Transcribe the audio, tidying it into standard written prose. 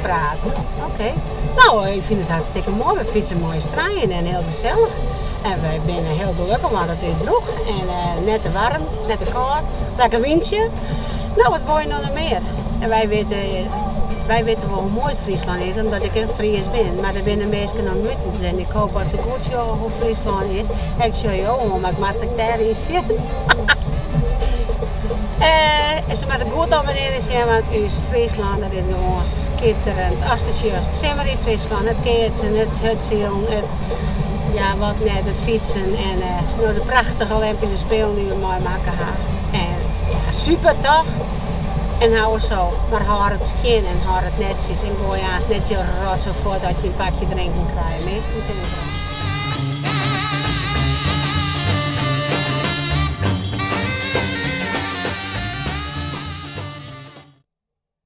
prate. Oké. No, ik fyn it hartstikke moai. We fytse mei ús trijen en hiel gesellich. En wy binne hiel gelokkich, want it is drûch en net te waarm, net te kâld. Lekker wyntsje. No, wat wolle je noch mear? En wy witte, wy witte wol hoe moai it Fryslân is, omdat ik in Fries bin. Mar der binne minsken om utens en ik hoop dat se goed sjogge hoe Fryslân is. Ik sjoch jo oan, mar ik moat ek dêryn sjen. En se moatte goed om en hinne sjen, want ús Fryslân dat is gewoan skitterend. Ast it sjochst, simmer yn Fryslân, it keatsen, it hurdsilen, it ja wat net, it fytsen en no de prachtige Olympyske Spelen dy't we meimakke ha. En ja, super toch? En hou it sa, mar hâld it skjin en hâld it netsjes en goai aanst net je rotsoai fuort as je in pakje drinken krije. Minsken tinke.